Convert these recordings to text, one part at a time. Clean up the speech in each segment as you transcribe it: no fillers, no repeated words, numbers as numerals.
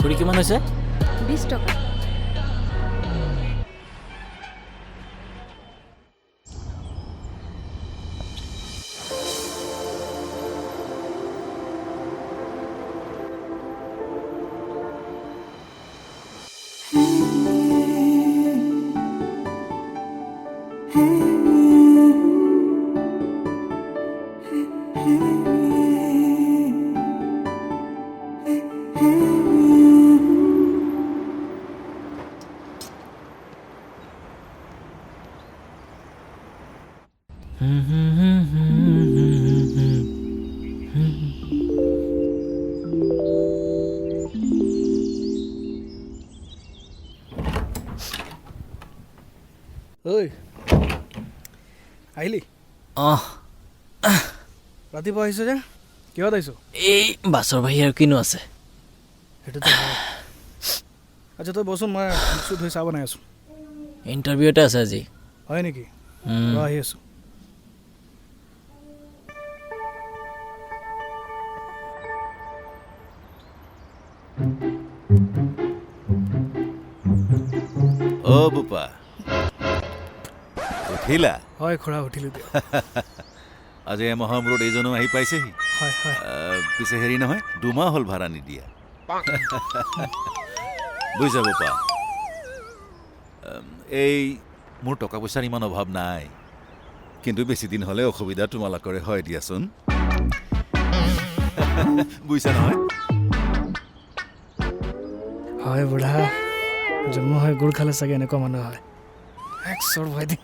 খুৰী কিমান হৈছে? 20 টকা। ঐ আহিলি? অঁ। ৰাতিপুৱা আহিছ যে, কিহত আহিছ? এই বাছৰ বাহিৰে আৰু কিনো আছে। সেইটোতো হয়। আচ্ছা তই বচোন, মই মুখ ধুই চাহ বনাই আছোঁ। ইণ্টাৰভিউ এটা আছে আজি। হয় নেকি? ৰ আহি আছোঁ। অ' বোপা, উঠিলা? হয় খুৰা, উঠিলোঁ দিয়ক। আজি এমাহৰ মূৰত এইজনো আহি পাইছেহি। হয় হয়। পিছে হেৰি নহয়, 2 মাহ হ'ল ভাড়া নিদিয়া। বুজিছা বোপা, এই মোৰ টকা পইচাৰ ইমান অভাৱ নাই, কিন্তু বেছি দিন হ'লে অসুবিধা তোমালোকৰে হয় দিয়াচোন, বুজিছা নহয়? হয় বুঢ়া, জন্ম হৈ গুৰ খালে চাগে এনেকুৱা মানুহ হয়। এক চৰ ভয় দিম।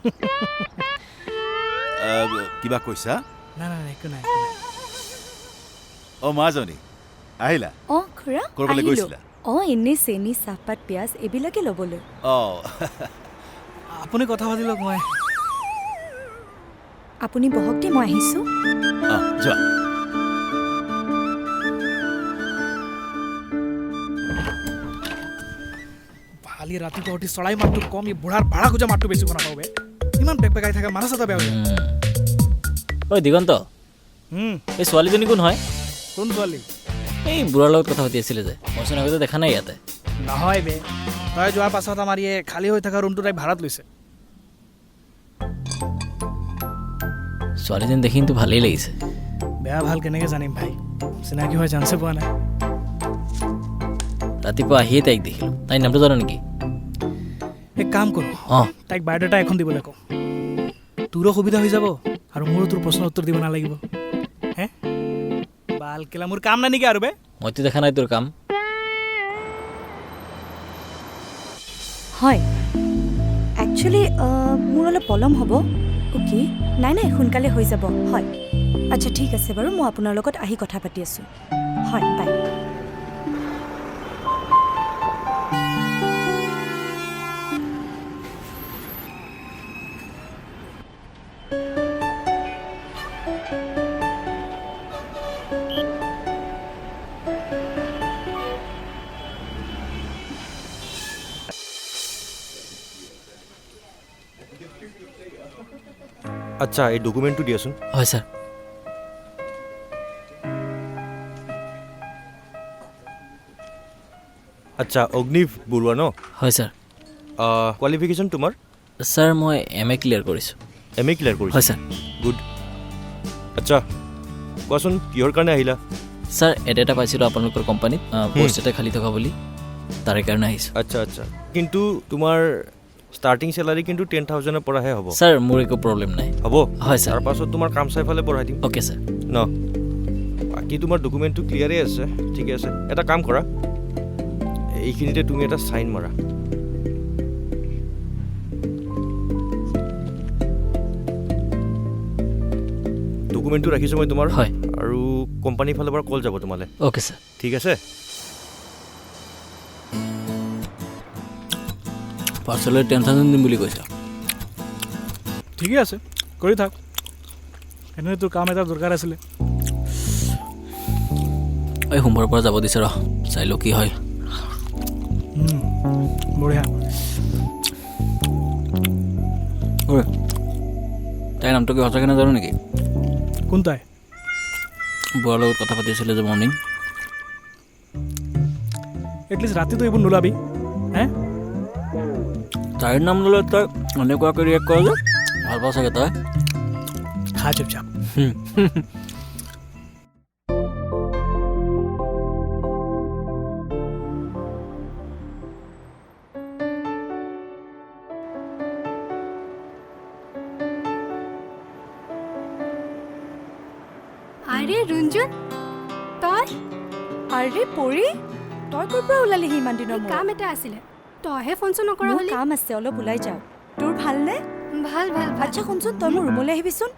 কিবা কৈছা? নাই নাই, একো নাই, একো নাই। অ' মাজনী আহিলা? অঁ খুৰা, ক'ৰবালৈ আহিলোঁ। গৈছিলা? অঁ, এনেই চেনি, চাহপাত, পিঁয়াজ এইবিলাকে ল'বলৈ। অঁ। আপুনি কথা পাতি লওক, মই আপুনি বহক দেই, মই আহিছোঁ। অঁ যোৱা। ভালি ৰাতিপুৱা উঠি চৰাই মাতটো কম, এই বুঢ়াৰ ভাড়া খোজা মাতটো বেছি শুনা পাওঁ বে। ইমান পেক পেকাই থাকে, মানুহ চাতা বেয়া হৈ যায়। ঐ দিগন্ত, এই ছোৱালীজনী কোন হয়? কোন ছোৱালী? এই বুঢ়াৰ লগত কথা পাতি আছিলে যে, মইচোন আগতে দেখা নাই ইয়াতে। নহয় বে, তই যোৱাৰ পাছত আমাৰ এই খালী হৈ থকা ৰুমটো তাই ভাড়াত লৈছে। ছোৱালীজনী দেখি কিন্তু ভালেই লাগিছে। বেয়া ভাল কেনেকৈ জানিম ভাই, চিনাকি হোৱাৰ চান্সে পোৱা নাই। ৰাতিপুৱা আহিয়ে তাইক দেখিলোঁ। তাইৰ নামটো জানো নেকি? এক কাম কৰোঁ, অঁ, তাইক বায়'ডাটা এখন দিবলৈ কওঁ, তোৰো সুবিধা হৈ যাব আৰু মোৰো তোৰ প্ৰশ্ন উত্তৰ দিব নালাগিব। হে বাল কেলা, মোৰ কাম নাই নেকি আৰু বে? মইতো দেখা নাই তোৰ কাম। হয়, একচুৱেলি মোৰ অলপ পলম হ'ব। অ'কে, নাই নাই, সোনকালে হৈ যাব। হয়, আচ্ছা ঠিক আছে বাৰু, মই আপোনাৰ লগত আহি কথা পাতি আছোঁ। হয়, বাই। আচ্ছা, এই ডকুমেণ্টটো দিয়াচোন। হয় ছাৰ। আচ্ছা, অগ্নিভ বৰুৱা ন? হয় ছাৰ। কোৱালিফিকেশ্যন তোমাৰ? ছাৰ, মই এম এ ক্লিয়াৰ কৰিছোঁ। এম এ ক্লিয়াৰ কৰিছা? হয় ছাৰ। গুড। আচ্ছা কোৱাচোন, কিহৰ কাৰণে আহিলা? ছাৰ, এড এটা পাইছিলোঁ আপোনালোকৰ কোম্পানীত, পষ্ট এটা খালী থকা বুলি, তাৰে কাৰণে আহিছোঁ। আচ্ছা আচ্ছা, কিন্তু তোমাৰ ষ্টাৰ্টিং চেলাৰী কিন্তু 10,000ৰ পৰাহে হ'ব। ছাৰ, মোৰ একো প্ৰব্লেম নাই। হ'ব? হয় ছাৰ। তাৰপাছত তোমাৰ কাম চাই ফালে বঢ়াই দিম। Okay sir. ন, বাকী তোমাৰ ডকুমেণ্টটো ক্লিয়াৰেই আছে, ঠিকে আছে। এটা কাম কৰা, এইখিনিতে তুমি এটা চাইন মাৰা। ডকুমেণ্টটো ৰাখিছোঁ মই তোমাৰ। হয়। আৰু কোম্পানীৰ ফালৰ পৰা কল যাব তোমালৈ। Okay sir. ঠিক আছে। পাৰ্চেলত 10,000 দিম বুলি কৈছা। ঠিকে আছে, কৰি থাক। এনেই তোৰ কাম এটা দৰকাৰ আছিলে। এই সোমবাৰৰ পৰা যাব দিছে, ৰ চাই লওঁ কি হয়। বঢ়িয়া। ঐ, তাইৰ নামটো কি সঁচাকৈ নাজানো নেকি? কোন তাই? বুঢ়াৰ লগত কথা পাতি আছিলে যে মৰ্ণিং। এটলিষ্ট ৰাতিটো এইবোৰ নোলাবি। হে, তাইৰ নাম ল'লে তই এনেকুৱাকৈ ৰিয়েক্ট কৰ যে, ভাল পাওঁ চাগে তই। খা চুপচাপ। আৰে ৰুণজুন, তই? আৰে পৰি, তই ক'ৰ পৰা ওলালিহি ইমান দিনৰ এই মূৰত? কাম এটা আছিলে, তইহে ফোন চোন নকৰা মোৰ হ'লি। কাম আছে, অলপ ওলাই যাওঁ। তোৰ ভালনে? ভাল ভাল ভাল। আচ্ছা শুনচোন, তই মোৰ ৰুমলৈ আহিবিচোন,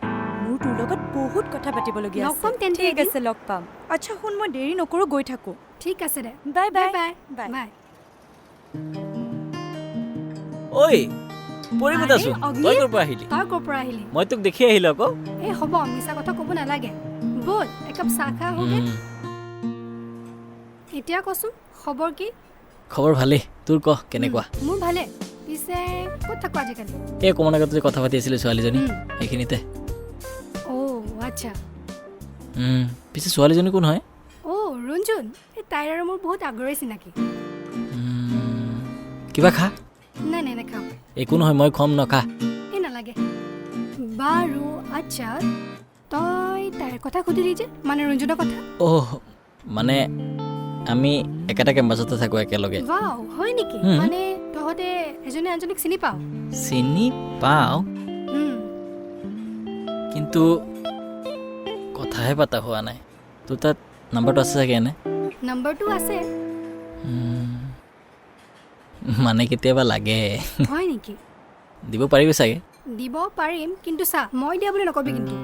মোৰ তোৰ লগত বহুত কথা পাতিবলগীয়া লগ আছে। পাম তেন্তে ঠিক এদিন। আছে, লগ পাম। আচ্ছা শুন, মই দেৰি নকৰোঁ, গৈ থাকোঁ। ঠিক আছে দে। Bye bye. Bye. Bye. Bye. ঐ পৰি, আৰে, ক'ত আছোন? অগ্নি? তই ক'ৰ পৰা আহিলি? তই ক'ৰ পৰা আহিলি? মই তোক দেখি আহিলো আকৌ। এই হ'ব, মিছা কথা ক'ব নালাগে। ব'ল, একাপ চাহ খাই আহোঁগে। এতিয়া কচোন, খবৰ কি? খবৰ ভালেই, তোৰ ক কেনেকুৱা? মোৰ ভালে। পিছে ক'ত থাক আজিকালি? এই অকণমান আগত যে কথা পাতি আছিলো ছোৱালীজনী, সেইখিনিতে। অ' আচ্ছা। পিছে ছোৱালীজনী কোন হয়? অ' ৰুণজুন, এই তাইৰ আৰু মোৰ বহুত আগৰে চিনাকি। কিবা খা। নাই নাই, নাখাওঁ। একো নহয়, মই খুৱাম, নখা। এই নালাগে বাৰু। আচ্ছা, তই তাইৰ কথা সুধিলি যে, মানে ৰঞ্জনৰ কথা? অ' মানে আমি একেটা কেম্পাছতে থাকোঁ একেলগে। ৱাও, হয় নেকি? মানে তহঁতে এজনে আনজনক চিনি পাৱ? চিনি পাওঁ, কিন্তু কথাহে পতা হোৱা নাই। তোৰ তাত নাম্বাৰটো আছে চাগে এনে? নম্বৰটো আছে। মানে কেতিয়াবা লাগে। হয় নেকি? দিব পাৰিবি চাগে? দিব পাৰিম, কিন্তু চা, মই দিয়া বুলি নকবি কিন্তু।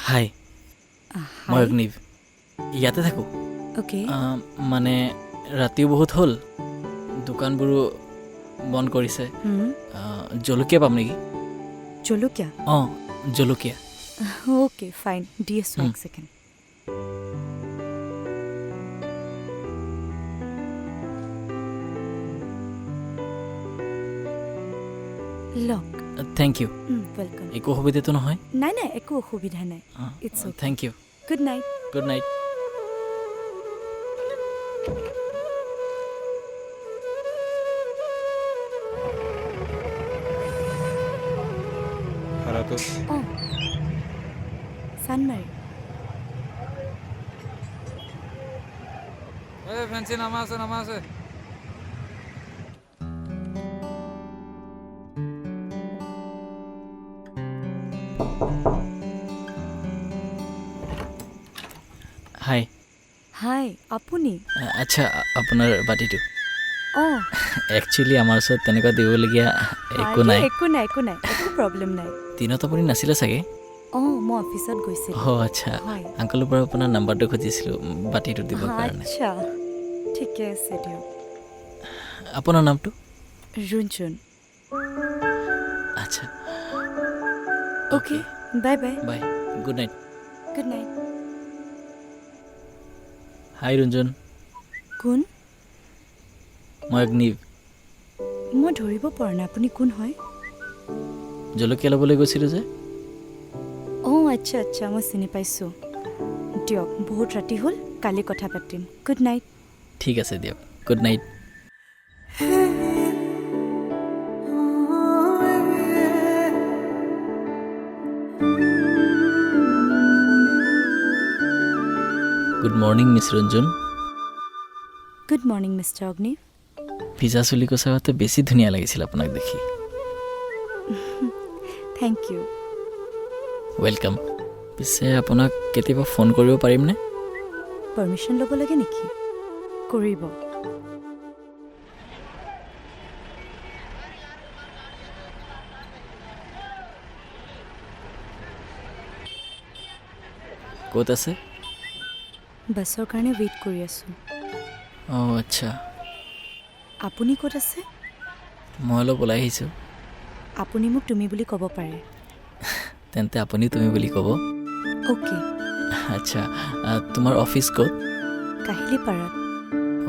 হাই, মই অগ্নিভ, ইয়াতে থাকোঁ। অ'কে। মানে ৰাতিও বহুত হ'ল, দোকানবোৰো বন্ধ কৰিছে। জলকীয়া পাম নেকি? জলকীয়া? অঁ, জলকীয়া। অ'কে ফাইন, দি আছোঁ, এক ছেকেণ্ড। লওক। Thank you. Welcome. একো অসুবিধাটো নহয়? নাই নাই, একো অসুবিধা নাই। It's okay. Thank you. Good night. Good night. অঁ, চানমাৰি। ফেঞ্চি নামা আছে, নামা আছে। হাই। হাই, আপুনি? আচ্ছা, আপোনাৰ বাতিটো। অঁ। একচুৱেলি আমাৰ ওচৰত তেনেকুৱা দিবলগীয়া একো নাই। একো নাই, একো নাই, একো প্ৰব্লেম নাই। দিনত আপুনি নাছিলে চাগে? অঁ, মই অফিচত গৈছিলোঁ। অ' আচ্ছা। হয়। আংকলৰ পৰা আপোনাৰ নাম্বাৰটো খুজিছিলোঁ বাতিটো দিবৰ কাৰণে। আচ্ছা, ঠিকে আছে দিয়ক। আপোনাৰ নামটো? ৰুণজুন। আচ্ছা। Okay, bye bye. Bye, good night. Good night. Hi Runjun. কোন? মই অগ্নিভ। মই ধৰিব পৰা নাই, আপুনি কোন হয়? জলকীয়া ল'বলৈ গৈছিলোঁ যে। অঁ আচ্ছা আচ্ছা, মই চিনি পাইছোঁ। দিয়ক, বহুত ৰাতি হ'ল, কালি কথা পাতিম। Good night. ঠিক আছে দিয়ক, good night. Good morning miss Ranjan. Good morning mister Agni. ভিজা চুলি কচাওঁতে বেছি ধুনীয়া লাগিছিল আপোনাক দেখি। Thank you. Welcome. পিছে আপোনাক কেতিয়াবা ফোন কৰিব পাৰিমনে? পাৰ্মিশ্যন ল'ব লাগে নেকি? কৰিব। ক'ত আছে? বাছৰ কাৰণে ৱেইট কৰি আছোঁ। অঁ আচ্ছা। আপুনি ক'ত আছে? মই অলপ ওলাই আহিছোঁ। আপুনি মোক তুমি বুলি ক'ব পাৰে। তেন্তে আপুনি তুমি বুলি ক'ব। অ'কে। আচ্ছা, তোমাৰ অফিচ ক'ত? কাহিলীপাৰাত।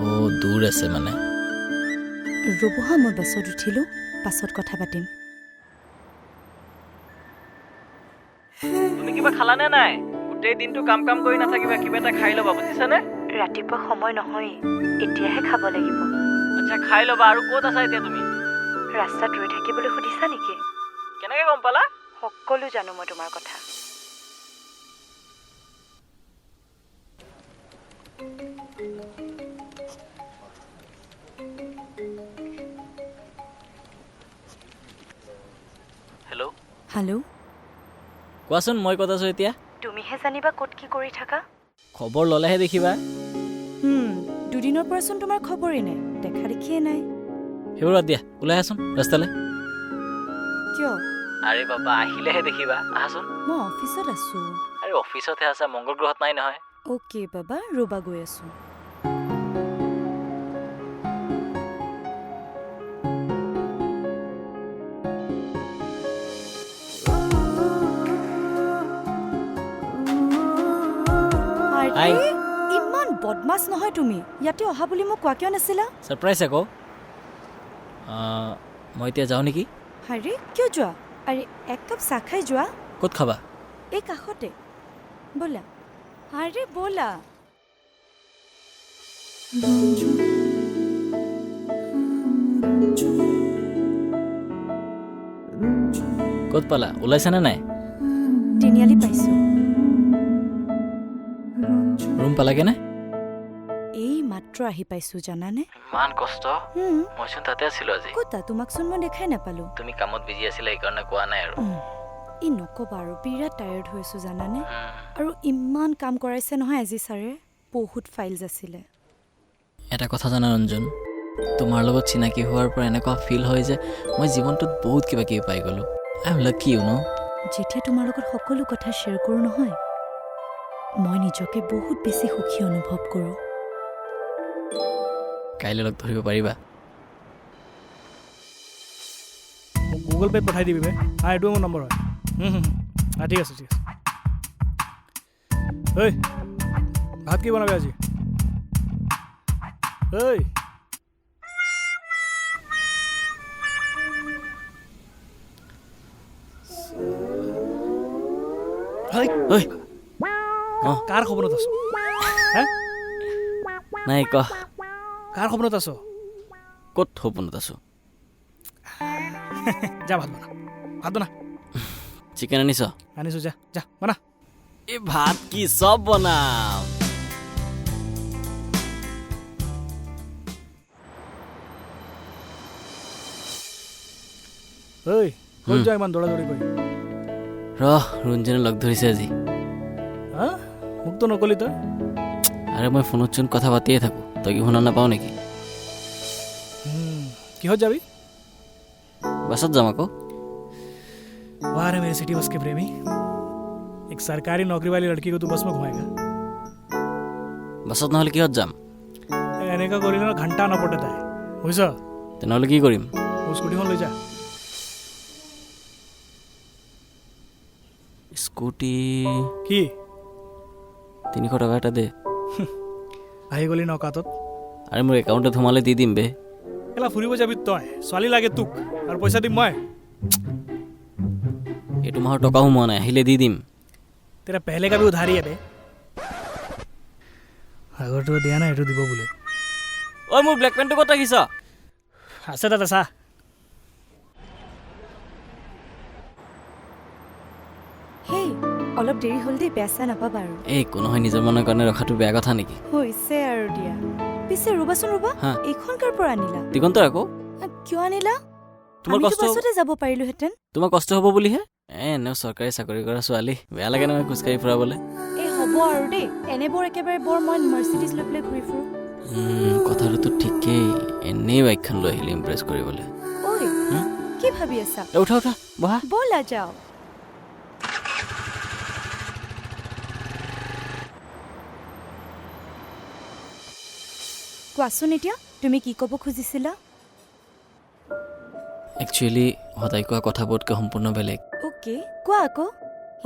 অ' দূৰ আছে মানে। ৰ'ব হা, মই বাছত উঠিলোঁ, পাছত কথা পাতিম। তুমি কিবা খালানে নাই? গোটেই দিনটো কাম কাম কৰি নাথাকিবা, কিবা এটা খাই ল'বা, বুজিছানে? ৰাতিপুৱা সময় নহয়, এতিয়াহে খাব লাগিব। আচ্ছা খাই ল'বা। আৰু ক'ত আছা এতিয়া তুমি? ৰাস্তাত ৰৈ থাকিবলৈ সুধিছা নেকি? কেনেকৈ গম পালা? সকলো জানো মই তোমাৰ কথা। হেল্ল'। হেল্ল', কোৱাচোন, মই ক'ত আছোঁ এতিয়া? তুমিহে জানিবা ক'ত কি কৰি থাকা। খবৰ ল'লেহে দেখিবা। দুদিনৰ পৰাচোন তোমাৰ খবৰেই নাই, দেখা দেখিয়ে নাই। সেইবোৰ বাদ দিয়া, ওলাই আহাচোন ৰাস্তালৈ। কিয়? আৰে বাবা, আহিলেহে দেখিবা, আহাচোন। মই অফিচত আছোঁ। আৰে অফিচতহে আছা, মংগল গ্ৰহত নাই নহয়। অ'কে বাবা, ৰ'বা গৈ আছোঁ। হাই। ইমান বদমাছ নহয় তুমি, ইয়াতে অহা বুলি মোক কোৱা কিয় নাছিলা? ছাৰপ্ৰাইজ আকৌ। মই এতিয়া যাওঁ নেকি? আৰে কিয় যোৱা? আৰে এক কাপ চাহ খাই যোৱা। ক'ত খাবা? এই কাষতে ব'লা। আৰে ব'লা। ক'ত পালা? ওলাইছানে নাই? তিনিআলি পাইছোঁ। ৰুম পালাগেনে? এই মাত্ৰ আহি পাইছোঁ জানানে। ইমান কষ্ট। মইচোন তাতে আছিলোঁ আজি। ক'তা? তোমাকচোন মই দেখাই নাপালোঁ। তুমি কামত বিজি আছিলা, সেইকাৰণে কোৱা নাই আৰু। এই নক'বা আৰু, বিৰাট টায়াৰ্ড হৈ আছোঁ জানানে। আৰু ইমান কাম কৰাইছে নহয় আজি ছাৰে, বহুত ফাইলছ আছিলে। এটা কথা জানা ৰঞ্জন, তোমাৰ লগত চিনাকি হোৱাৰ পৰা এনেকুৱা ফিল হয় যে মই জীৱনটোত বহুত কিবা কিবি পাই গ'লোঁ। I am lucky, you know. যেতিয়া তোমাৰ লগত সকলো কথা শ্বেয়াৰ কৰোঁ নহয়, মই নিজকে বহুত বেছি সুখী অনুভৱ কৰোঁ। কাইলৈ লগ ধৰিব পাৰিবা? মোক গুগল পে'ত পঠাই দিবি বে। হা, এইটোৱে মোৰ নম্বৰ হয়। হা ঠিক আছে, ঠিক আছে। ঐ ভাত কি বনাবি আজি? ঐ ঐ কাৰ খবৰত আছ? হে নাই ক। কাৰ সপোনত আছ? ক'ত সপোনত আছোঁ? যা ভাত বনা, ভাত বনা। চিকেন আনিছ? আনিছোঁ, যা যা বনা। এই ভাত কি চব বনাম। ঐ ক'ত যোৱা ইমান দৌৰা দৌৰি কৰি? ৰহ, ৰঞ্জনে লগ ধৰিছে আজি। হা, মোকতো নকলি তই। আৰে মই ফোনতচোন কথা পাতিয়ে থাকোঁ, তই কি শুনা নাপাওঁ নেকি? কিহত যাবি? বাছত যাম আকৌ। वाह रे मेरे सिटी बस के प्रेमी, एक सरकारी नौकरी वाली लड़की को तू बस में घुमाएगा? বাছত নহ'লে কিহত যাম? এনেকুৱা কৰিলে ন ঘণ্টা নপটে তাই, বুজিছ? তেনেহ'লে কি কৰিম? মোৰ স্কুটিখন লৈ যা। স্কুটি কি? 300 টকা এটা দে। আহি গ'লি ন কাতত। আৰে মোৰ একাউণ্টত সোমালে দি দিম বে। কেলা ফুৰিব যাবি তই, ছোৱালী লাগে তোক, আৰু পইচা দিম মই। এইটো মাহৰ টকা সোমোৱা নাই, আহিলে দি দিম। তেৰা পেহলে কা ভি উধাৰি হে বে। আগৰটো দিয়া নাই, এইটো দিব বোলে। ঐ মোৰ ব্লেক পেণ্টটো ক'ত ৰাখিছ? আছে তাতে চা। হেই অলপ দেৰি হ'ল দেই, বেয়া চেয়া নাপাবা আৰু। এই একো নহয়, নিজৰ মনৰ কাৰণে ৰখাটো বেয়া কথা নেকি? হৈছে আৰু দিয়া। পিছে ৰ'বাচোন ৰ'বা, এইখন কাৰ পৰা আনিলা? দিগন্তৰ আকৌ। কিয় আনিলা? তোমাৰ কষ্ট বাছতে যাব পাৰিলোহেঁতেন। তোমাৰ কষ্ট হ'ব বুলিহে। এনেও চৰকাৰী চাকৰি কৰা ছোৱালী, বেয়া লাগে নহয় খোজকাঢ়ি ফুৰাবলৈ। এই হ'ব আৰু দেই, এনেবোৰ একেবাৰে বৰ মই মাৰ্চিডিজ লৈ পেলাই ঘূৰি ফুৰোঁ। কথাটোতো ঠিকেই, এনেই বাইকখন লৈ আহিলি ইমপ্ৰেছ কৰিবলৈ। ঐ কি ভাবি আছা? উঠা উঠা, বহা। ব'লা যাওঁ। কোৱাচোন এতিয়া তুমি কি ক'ব খুজিছিলা? একচুৱেলি সদায় কোৱা কথাবোৰতকৈ সম্পূৰ্ণ বেলেগ। অ'কে, কোৱা আকৌ,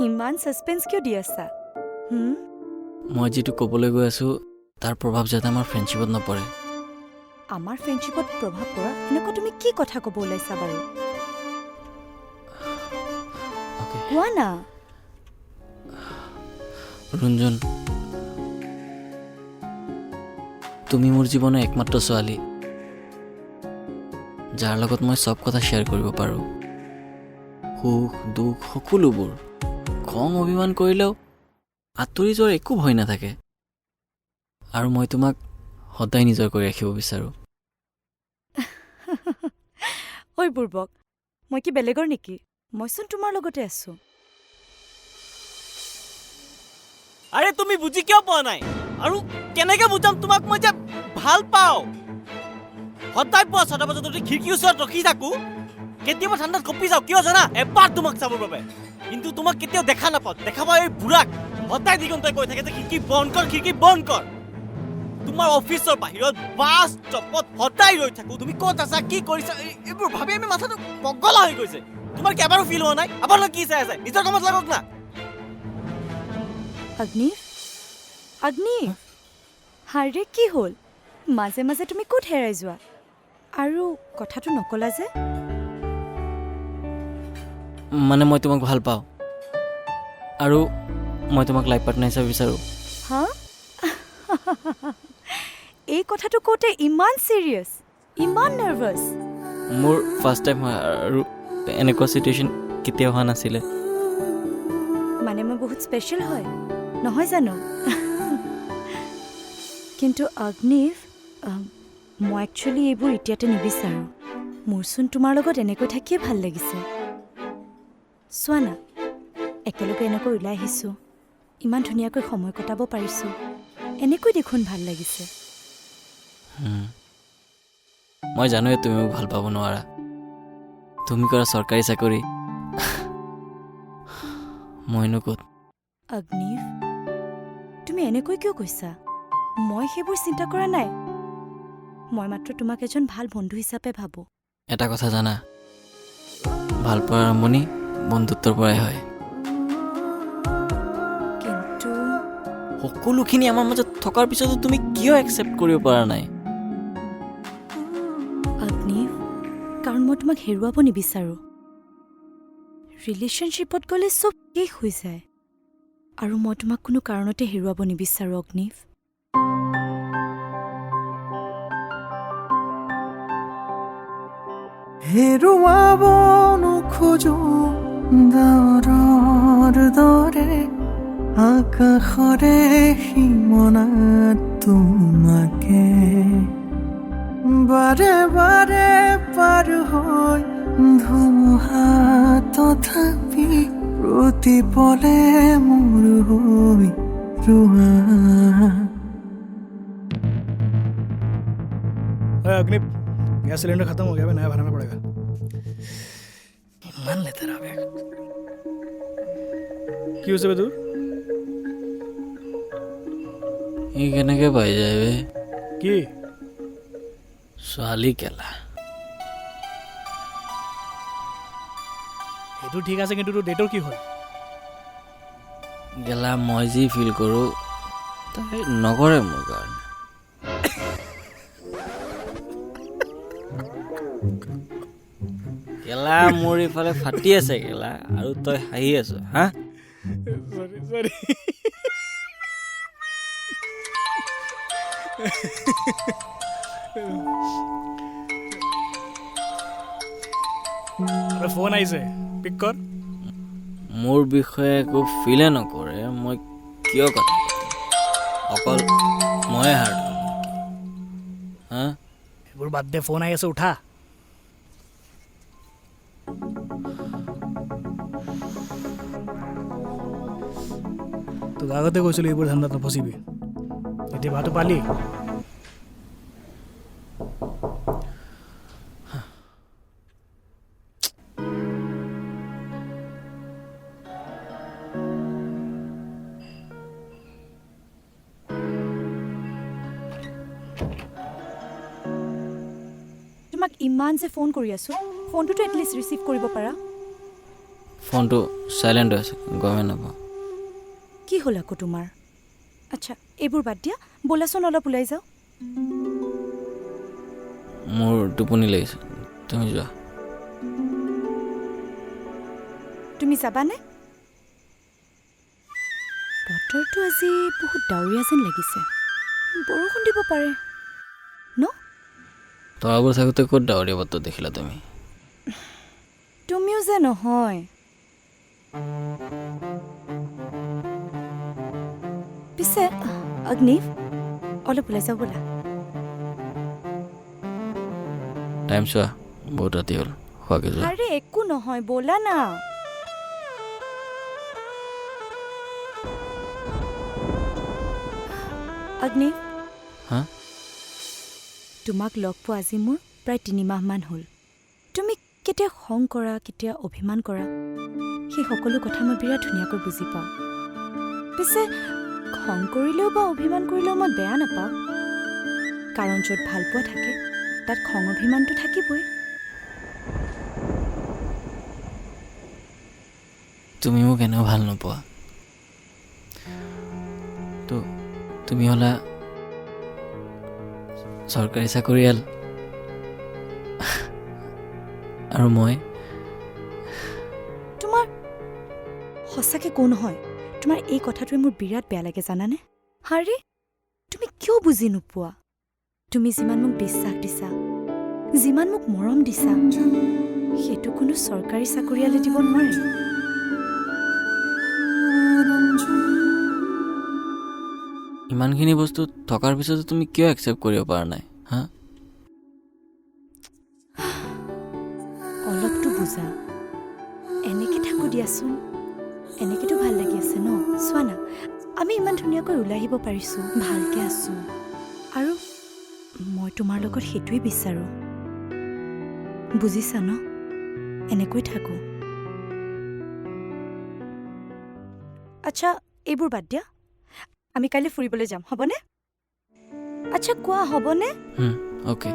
ইমান ছাছপেঞ্চ কিয় দি আছা? মই যিটো ক'বলৈ গৈ আছোঁ তাৰ প্ৰভাৱ যাতে আমাৰ ফ্ৰেণ্ডশ্বিপত নপৰে। আমাৰ ফ্ৰেণ্ডশ্বিপত প্ৰভাৱ পৰা এনেকুৱা তুমি কি কথা ক'ব ওলাইছা বাৰু? কোৱা না। ৰঞ্জন, তুমি মোৰ জীৱনৰ একমাত্ৰ ছোৱালী যাৰ লগত মই চব কথা শ্বেয়াৰ কৰিব পাৰোঁ। সুখ দুখ সকলোবোৰ। খং অভিমান কৰিলেও আঁতৰি যোৱাৰ একো ভয় নাথাকে। আৰু মই তোমাক সদায় নিজৰ কৰি ৰাখিব বিচাৰোঁ। ঐ বুৰ্বক, মই কি বেলেগৰ নেকি? মইচোন তোমাৰ লগতে আছোঁ। আৰে তুমি বুজি কিয় পোৱা নাই? আৰু কেনেকৈ বুজাম তোমাক মই যে ভাল পাওঁ? সদায় পুৱা 6টা বজাত উঠি খিৰিকীৰ ওচৰত ৰখি থাকোঁ, কেতিয়াবা ঠাণ্ডাত কঁপি যাওঁ। কিয় জানা? এবাৰ তোমাক চাবৰ বাবে। কিন্তু তোমাক কেতিয়াও দেখা নাপাওঁ। দেখা পাওঁ এই বুঢ়াক। সদায় দিগন্তই কৈ থাকে যে খিৰিকী বন্ধ কৰ, খিৰিকী বন্ধ কৰ। তোমাৰ অফিচৰ বাহিৰত বাছ ষ্টপত সদায় ৰৈ থাকোঁ। তুমি ক'ত আছা, কি কৰিছা, এইবোৰ ভাবি আমি মাথাটো পগলা হৈ গৈছে। তোমাৰ কি এবাৰো ফিল হোৱা নাই? আপোনালোক কি চাই আছে? নিজৰ কামত লাগক না। অগ্নি, অগ্নি, হাৰে কি হ'ল? মাজে মাজে তুমি ক'ত হেৰাই যোৱা? আৰু কথাটো নকলা যে? মানে মই তোমাক ভাল পাওঁ আৰু মই তোমাক লাইফ পাৰ্টনাৰ হিচাপে বিচাৰোঁ। হা, এই কথাটো কওঁতে ইমান চিৰিয়াছ, ইমান নাৰ্ভাছ? মোৰ ফাৰ্ষ্ট টাইম হয় আৰু এনেকুৱা চিটুৱেশ্যন কেতিয়াও হোৱা নাছিলে। মানে মই বহুত স্পেচিয়েল হয় নহয় জানো? কিন্তু অগ্নিভ, মই একচুৱেলি এইবোৰ এতিয়াতে নিবিচাৰোঁ। মোৰচোন তোমাৰ লগত এনেকৈ থাকিয়ে ভাল লাগিছে। চোৱা না, একেলগে এনেকৈ ওলাই আহিছোঁ, ইমান ধুনীয়াকৈ সময় কটাব পাৰিছোঁ, এনেকৈ দেখোন ভাল লাগিছে। মই জানোৱে তুমি মোক ভাল পাব নোৱাৰা। তুমি কৰা চৰকাৰী চাকৰি, মইনো ক'ত? অগ্নিভ, তুমি এনেকৈ কিয় কৈছা? মই সেইবোৰ চিন্তা কৰা নাই। মই মাত্ৰ তোমাক এজন ভাল বন্ধু হিচাপে ভাবোঁ। এটা কথা জানা, ভাল পোৱাৰ আৰম্ভণি বন্ধুত্বৰ পৰাই হয়। কিন্তু সকলোখিনি আমাৰ মাজত থকাৰ পিছতো তুমি কিয় একচেপ্ট কৰিব পৰা নাই? অগ্নিভ, কাৰণ মই তোমাক হেৰুৱাব নিবিচাৰোঁ। ৰিলেশ্যনশ্বিপত গ'লে চব শেষ হৈ যায় আৰু মই তোমাক কোনো কাৰণতে হেৰুৱাব নিবিচাৰোঁ অগ্নিভ। হেৰুৱাব নোখোজো ডাৱৰৰ দৰে আকাশৰে সীমনাত তোমাকে, বাৰে বাৰে পাৰ হৈ ধুমুহা তথাপি প্ৰতিপলে মোৰ হৈ ৰোৱা। अग्नि, गैस सिलेंडर खत्म हो गया, नया भराना पड़ेगा। ইমান লেতেৰা বেগ। কি হৈছে বে তোৰ? ই কেনেকৈ পাই যায় বে? কি ছোৱালী কেলা। সেইটো ঠিক আছে, কিন্তু তোৰ ডেটৰ কি হ'ল? গেলা, মই যি ফিল কৰোঁ তাই নকৰে মোৰ কাৰণে। গেলা, মোৰ ইফালে ফাটি আছে গেলা, আৰু তই হাঁহি আছ। হা, চৰি চৰি। ফোন আহিছে, পিক কৰ। মোৰ বিষয়ে একো ফিলে নকৰে, মই কিয় কথা পাতিম? অকল ময়ে হাৰ্ট হ'ম নেকি? হা, এইবোৰ বাদ দে, ফোন আহি আছে, উঠা। তোক আগতে কৈছিলোঁ এইবোৰ ধান্দাত নফচিবি, এতিয়া ভাতো পালি। ইমান যে ফোন কৰি আছোঁ, ফোনটোতো এটলিষ্ট ৰিচিভ কৰিব পাৰা। ফোনটো চাইলেণ্ট হৈ আছে, গমেই নাপাওঁ। কি হ'ল আকৌ তোমাৰ? আচ্ছা, এইবোৰ বাদ দিয়া, ব'লাচোন অলপ ওলাই যাওঁ। মোৰ টোপনি লাগিছে, তুমি যোৱা। তুমি যাবানে? বতৰটো আজি বহুত ডাৱৰীয়া যেন লাগিছে, বৰষুণ দিব পাৰে ন? তৰাবোৰ থাকোঁতে ক'ত ডাৱৰীয়া বতৰ দেখিলা তুমি? তুমিও যে নহয়। পিছে অগ্নিভ, অলপ ওলাই যাওঁ ব'লা। টাইম চোৱা, বহুত ৰাতি হ'ল, খোৱাকে যোৱা। আৰে একো নহয়, ব'লা না। অগ্নিভ, হা? তোমাক লগ পোৱা আজি মোৰ প্ৰায় 3 মাহমান হ'ল। তুমি কেতিয়া খং কৰা, কেতিয়া অভিমান কৰা, সেই সকলো কথা মই বিৰাট ধুনীয়াকৈ বুজি পাওঁ। পিছে খং কৰিলেও বা অভিমান কৰিলেও মই বেয়া নাপাওঁ, কাৰণ য'ত ভালপোৱা থাকে তাত খং অভিমানটো থাকিবই। তুমি মোক এনেও ভাল নোপোৱা, তো তুমি হ'লা চৰকাৰী চাকৰিয়াল আৰু মই। তোমাৰ সঁচাকৈ কওঁ নহয়, তোমাৰ এই কথাটোৱে মোৰ বিৰাট বেয়া লাগে জানানে? হাৰে, তুমি কিয় বুজি নোপোৱা? তুমি যিমান মোক বিশ্বাস দিছা, যিমান মোক মৰম দিছা, সেইটো কোনো চৰকাৰী চাকৰিয়ালে দিব নোৱাৰে। ইমানখিনি বস্তু থকাৰ পিছতো তুমি কিয় একচেপ্ট কৰিব পৰা নাই? হা, অলপতো বুজা। এনেকৈ থাকোঁ দিয়াচোন, এনেকৈতো ভাল লাগি আছে ন? চোৱা না, আমি ইমান ধুনীয়াকৈ ওলাই আহিব পাৰিছোঁ, ভালকৈ আছোঁ, আৰু মই তোমাৰ লগত সেইটোৱেই বিচাৰোঁ, বুজিছা ন? এনেকৈ থাকোঁ। আচ্ছা, এইবোৰ বাদ দিয়া, আমি কাইলৈ ফুৰিবলৈ যাম, হ'বনে? আচ্ছা কোৱা, হ'বনে? অ'কে।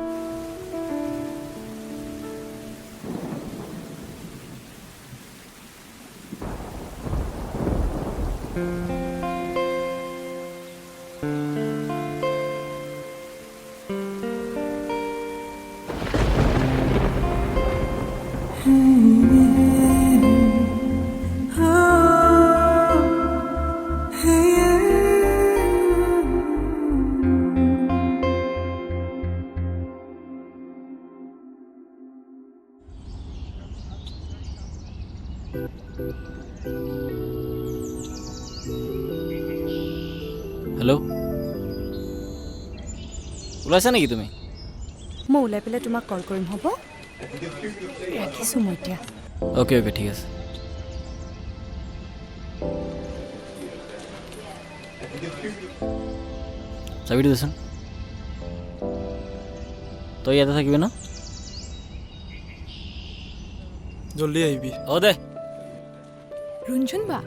হেল্ল', ওলাইছা নেকি তুমি? মই ওলাই পেলাই তোমাক কল কৰিম, হ'ব? ৰাখিছোঁ মই এতিয়া। অ'কে অ'কে, ঠিক আছে। চাবিটো দেচোন। তই ইয়াতে থাকিবি ন? জলদি আহিবি। অঁ দে। ৰুণঝুন বা,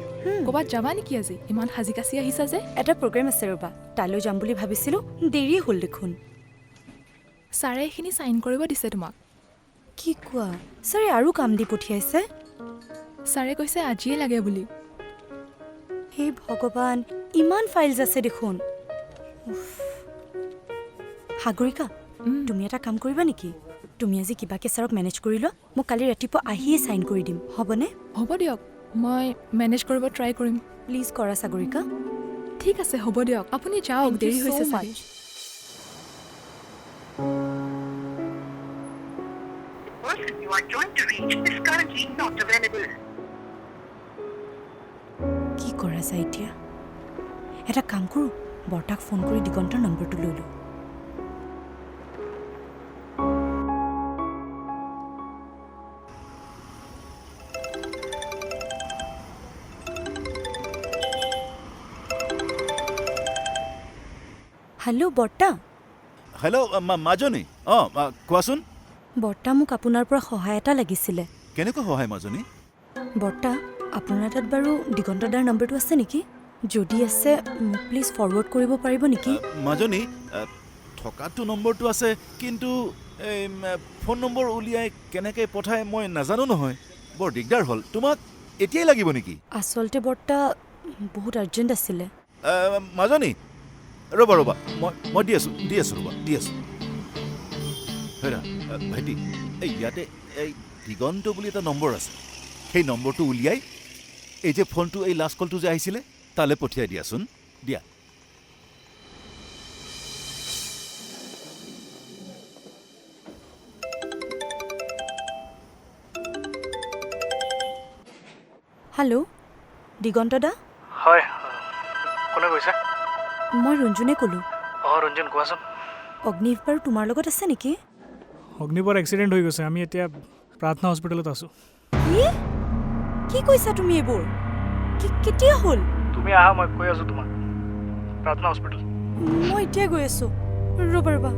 ক'ৰবাত যাবা নেকি আজি? ইমান সাজি কাচি আহিছা যে? এটা প্ৰগ্ৰেম আছে ৰ'বা, তালৈ যাম বুলি ভাবিছিলোঁ, দেৰি হ'ল দেখোন। ছাৰে এইখিনি চাইন কৰিব দিছে তোমাক। কি কোৱা, ছাৰে আৰু কাম দি পঠিয়াইছে? ছাৰে কৈছে আজিয়ে লাগে বুলি। হে ভগৱান, ইমান ফাইলছ আছে দেখোন। সাগৰিকা, তুমি এটা কাম কৰিবা নেকি? তুমি আজি কিবাকে ছাৰক মেনেজ কৰি লোৱা, মই কালি ৰাতিপুৱা আহিয়ে চাইন কৰি দিম, হ'বনে? হ'ব দিয়ক, মই মেনেজ কৰিব ট্ৰাই কৰিম। প্লিজ কৰা সাগৰিকা। ঠিক আছে, হ'ব দিয়ক, আপুনি যাওক, দেৰি হৈছে চাগে। কি কৰা যায় এতিয়া? এটা কাম কৰোঁ, বৰ্তাক ফোন কৰি দিগন্তৰ নম্বৰটো লৈ লওঁ। হেল্ল' বৰ্তা। হেল্ল' মাজনী। অঁ কোৱাচোন। বৰ্তা, মোক আপোনাৰ পৰা সহায় এটা লাগিছিলে। কেনেকুৱা সহায় মাজনী? বৰ্তা, আপোনাৰ তাত বাৰু দিগন্ত দাৰ নম্বৰটো আছে নেকি? যদি আছে মোক প্লিজ ফৰৱাৰ্ড কৰিব পাৰিব নেকি? মাজনী, থকাটো নম্বৰটো আছে, কিন্তু এই ফোন নম্বৰ উলিয়াই কেনেকৈ পঠায় মই নাজানো নহয়, বৰ দিগদাৰ হ'ল। তোমাক এতিয়াই লাগিব নেকি? আচলতে বৰ্তা বহুত আৰ্জেণ্ট আছিলে। মাজনী ৰ'বা ৰ'বা, মই দি আছোঁ, দি আছোঁ, ৰ'বা দি আছোঁ। হেৰা ভাইটি, এই ইয়াতে এই দিগন্ত বুলি এটা নম্বৰ আছে, সেই নম্বৰটো উলিয়াই এই যে ফোনটো, এই লাষ্ট কলটো যে আহিছিলে তালৈ পঠিয়াই দিয়াচোন। দিয়া। হেল্ল' দিগন্ত দা? হয়, কোনে কৈছে? মই ৰঞ্জুনে ক'লোঁ। অঁ ৰঞ্জুন, কোৱাচোন। অগ্নিভ বাৰু তোমাৰ লগত আছে নেকি? অগ্নিভৰ এক্সিডেণ্ট হৈ গৈছে, আমি এতিয়া প্ৰাৰ্থনা হস্পিটেলত আছোঁ। কি কি কৈছা তুমি এইবোৰ? কেতিয়া হ'ল? তুমি আহা, মই কৈ আছোঁ তোমাক। প্ৰাৰ্থনা হস্পিটেল। মই এতিয়াই গৈ আছোঁ, ৰ'বা ৰ'বা।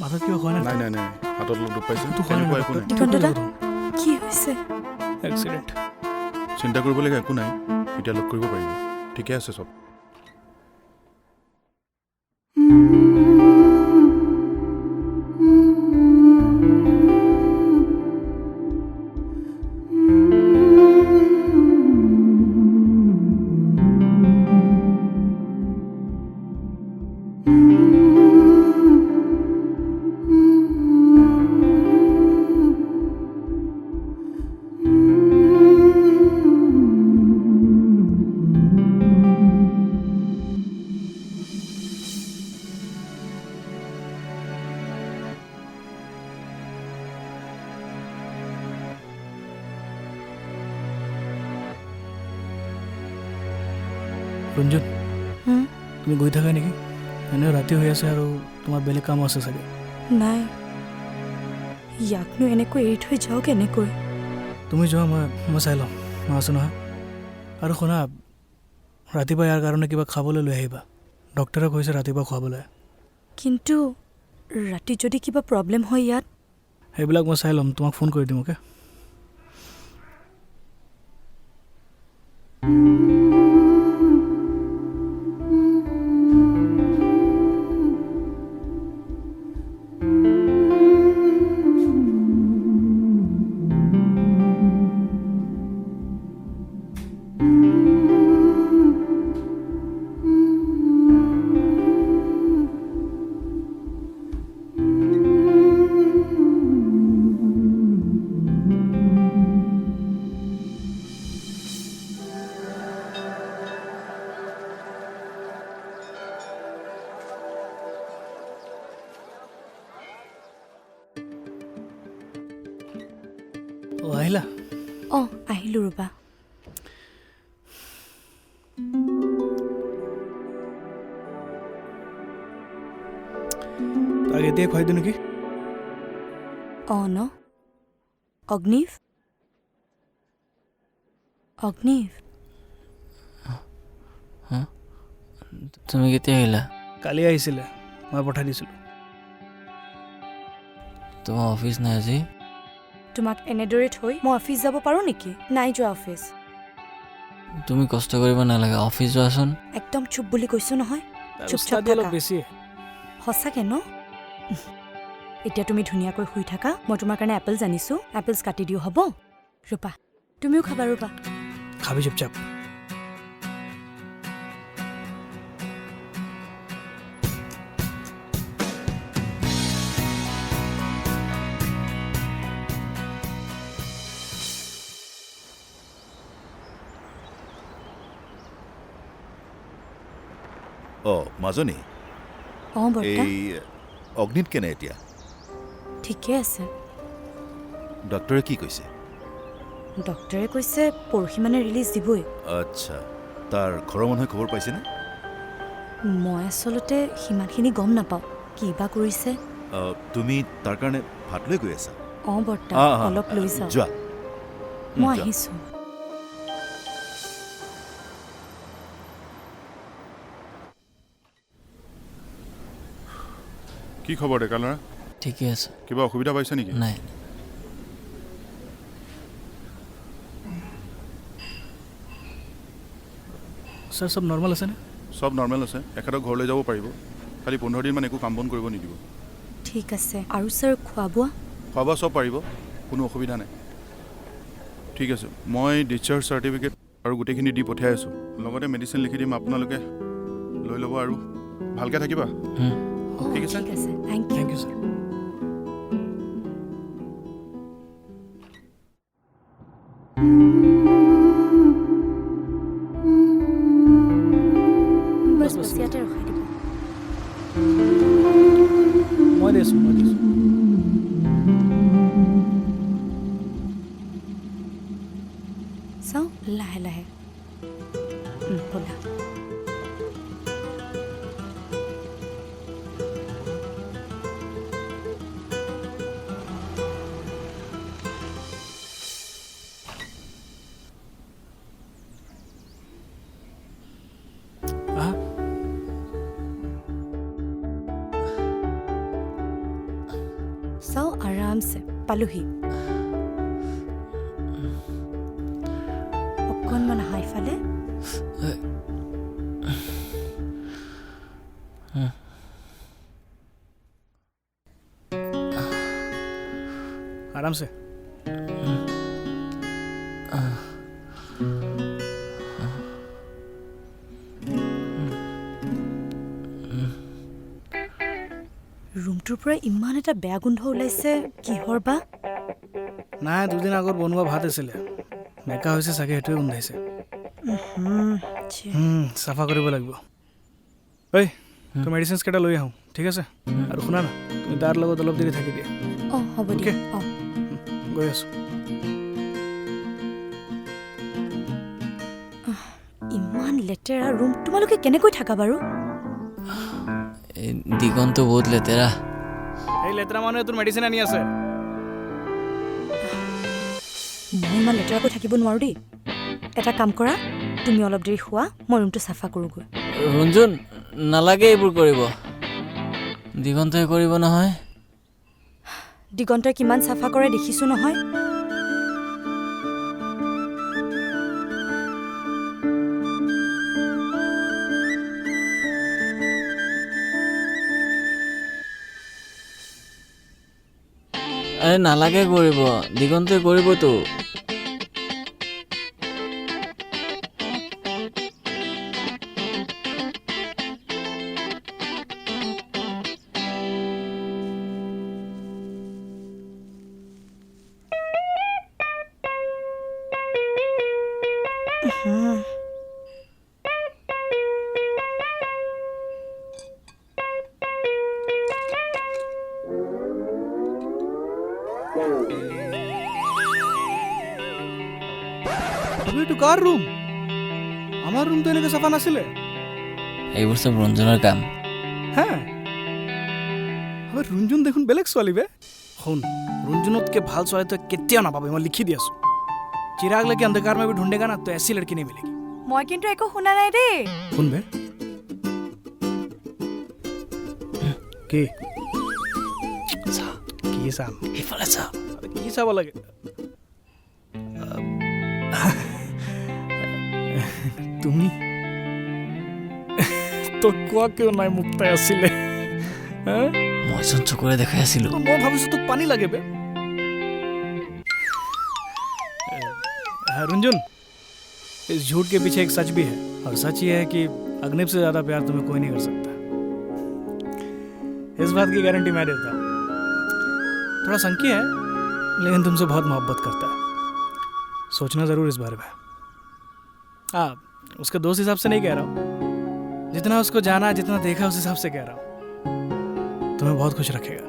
মাথাত কিবা হোৱা নাই? নাই নাই নাই, হাতত অলপ দুখ পাইছে, তেনেকুৱা একো নাই। দিগন্ত দা, কি হৈছে? এক্সিডেণ্ট। চিন্তা কৰিবলগীয়া একো নাই, এতিয়া লগ কৰিব পাৰিব, ঠিকে আছে চব। ৰঞ্জুন, তুমি গৈ থাকা নেকি? এনেও ৰাতি হৈ আছে আৰু তোমাৰ বেলেগ কামো আছে চাগে। নাই, ইয়াকনো এনেকৈ এৰি থৈ যাওঁ কেনেকৈ? তুমি যোৱা, মই চাই ল'ম, মই আছোঁ নহয়। আৰু শুনা, ৰাতিপুৱা ইয়াৰ কাৰণে কিবা খাবলৈ লৈ আহিবা, ডক্টৰে কৈছে ৰাতিপুৱা খুৱাবলৈ। কিন্তু ৰাতি যদি কিবা প্ৰব্লেম হয় ইয়াত? সেইবিলাক মই চাই ল'ম, তোমাক ফোন কৰি দিম। অ'কে? আহিলা? অঁ আহিলোঁ, ৰ'বা। তাক এতিয়াই খুৱাই দিওঁ নেকি? অঁ ন, অগ্নিভ, অগ্নিভ। তুমি কেতিয়া আহিলা? কালি আহিছিলে, মই পঠাই দিছিলোঁ। তোমাৰ অফিচ নাই আজি? তোমাক এনেদৰে থৈ মই অফিচ যাব পাৰোঁ নেকি? নাই যোৱা অফিচ। তুমি কষ্ট কৰিব নালাগে, অফিচ যোৱাচোন। একদম চুপ বুলি কৈছোঁ নহয়, চুপচাপ থাকা। সঁচাকে ন? এতিয়া তুমি ধুনীয়াকৈ শুই থাকা, মই তোমাৰ কাৰণে এপলছ আনিছোঁ, এপলছ কাটি দিওঁ হ'ব? ৰ'বা, তুমিও খাবা, ৰ'বা। খাবি চুপচাপ। অঁ মাজনী, এই অগ্নিত কেনে এতিয়া? ঠিকে আছে। ডক্টৰে কি কৈছে? ডক্টৰে কৈছে পৰহি মানে ৰিলিজ দিবই। আচ্ছা, তাৰ ঘৰৰ মানুহে খবৰ পাইছেনে? মই আচলতে সিমানখিনি গম নাপাওঁ, কি বা কৰিছে। তুমি তাৰ কাৰণে ভাত লৈ গৈ আছা? অঁ বৰ্তা, অলপ লৈ যাওঁ। যোৱা, মই আহিছোঁ। কি খবৰ ডেকা ল'ৰা? ঠিকে আছে। কিবা অসুবিধা পাইছে নেকি? নাই। ছাৰ, চব নৰ্মেল আছেনে? চব নৰ্মেল আছে, এখেতক ঘৰলৈ যাব পাৰিব, খালি 15 দিনমান একো কাম বন কৰিব নিদিব। ঠিক আছে। আৰু ছাৰ খোৱা বোৱা? খোৱা বোৱা চব পাৰিব, কোনো অসুবিধা নাই। ঠিক আছে, মই ডিছচাৰ্জ চাৰ্টিফিকেট আৰু গোটেইখিনি দি পঠিয়াই আছোঁ, লগতে মেডিচিন লিখি দিম, আপোনালোকে লৈ ল'ব আৰু ভালকৈ থাকিবা। ঠিক আছে, ঠিক আছে, thank you. Thank you sir. বছ বছ, ইয়াতে ৰখাই দিব। মই দিছোঁ, মই দিছোঁ। চাওঁ, লাহে লাহে ব'লা। আহা। চাওঁ, আৰামছে পালোহি। অকণমান আহা ইফালে। আৰামছে। ৰুমটোৰ পৰা ইমান এটা বেয়া গোন্ধ ওলাইছে, কিহৰ বা? নাই, দুদিন আগত বনোৱা ভাত আছিলে, মেকা হৈছে চাগে, সেইটোৱে গোন্ধাইছে। চাফা কৰিব লাগিব। ঐ, তই মেডিচিনছ কেইটা লৈ আহোঁ, ঠিক আছে? আৰু শুনা না, তুমি তাৰ লগত অলপ দেৰি থাকি দিয়া। অঁ, হ'ব দিয়া। অঁ, গৈ আছোঁ। ইমান লেতেৰা ৰুম, তোমালোকে কেনেকৈ থাকা বাৰু? এই দিগন্ত বহুত লেতেৰা। এই লেতেৰা মানুহে তোৰ মেডিচিন আনি আছে। মই ইমান লেতেৰাকৈ থাকিব নোৱাৰোঁ দেই। এটা কাম কৰা, তুমি অলপ দেৰি শোৱা, মই ৰুমটো চাফা কৰোঁগৈ। ৰঞ্জুন, নালাগে এইবোৰ কৰিব, দিগন্তই কৰিব নহয়। দিগন্তই কিমান চাফা কৰে দেখিছোঁ নহয়। আৰে নালাগে কৰিব, দিগন্তই কৰিবতো। এইটো কাৰ ৰুম? আমাৰ ৰুমটো এনেকৈ চাফা নাছিলে। এইবোৰ চব ৰঞ্জনৰ কাম। হে, ৰঞ্জন দেখোন বেলেগ ছোৱালী বে। শুন, ৰঞ্জনতকৈ ভাল ছোৱালী তই কেতিয়াও নাপাবি, মই লিখি দি আছোঁ। চিৰাগ লেকে অন্ধকাৰ মে ভি ঢুণ্ডেগা না তো এচি লড়কি नहीं মিলেगी। মই কিন্তু একো শুনা নাই দেই। শুন বে। কি কি চাম? ইফালে চা। কি চাব লাগে? তুমি তই কোৱা কিয় নাই মোক তাই আছিলে? মইচোন চকুৰে দেখাই আছিলো। মই ভাবিছো তোক পানী লাগে বে। रंजुन, इस झूठ के पीछे एक सच भी है, और सच ये है कि अग्निप से ज़्यादा प्यार तुम्हें कोई नहीं कर सकता। इस बात की गारंटी मैं देता हूँ। थोड़ा संकी है, लेकिन तुमसे बहुत मोहब्बत करता है। सोचना ज़रूर इस बारे में। हाँ, उसके दोस्त हिसाब से नहीं कह रहा हूँ, जितना उसको जाना जितना देखा उस हिसाब से कह रहा हूँ। तुम्हें बहुत खुश रखेगा।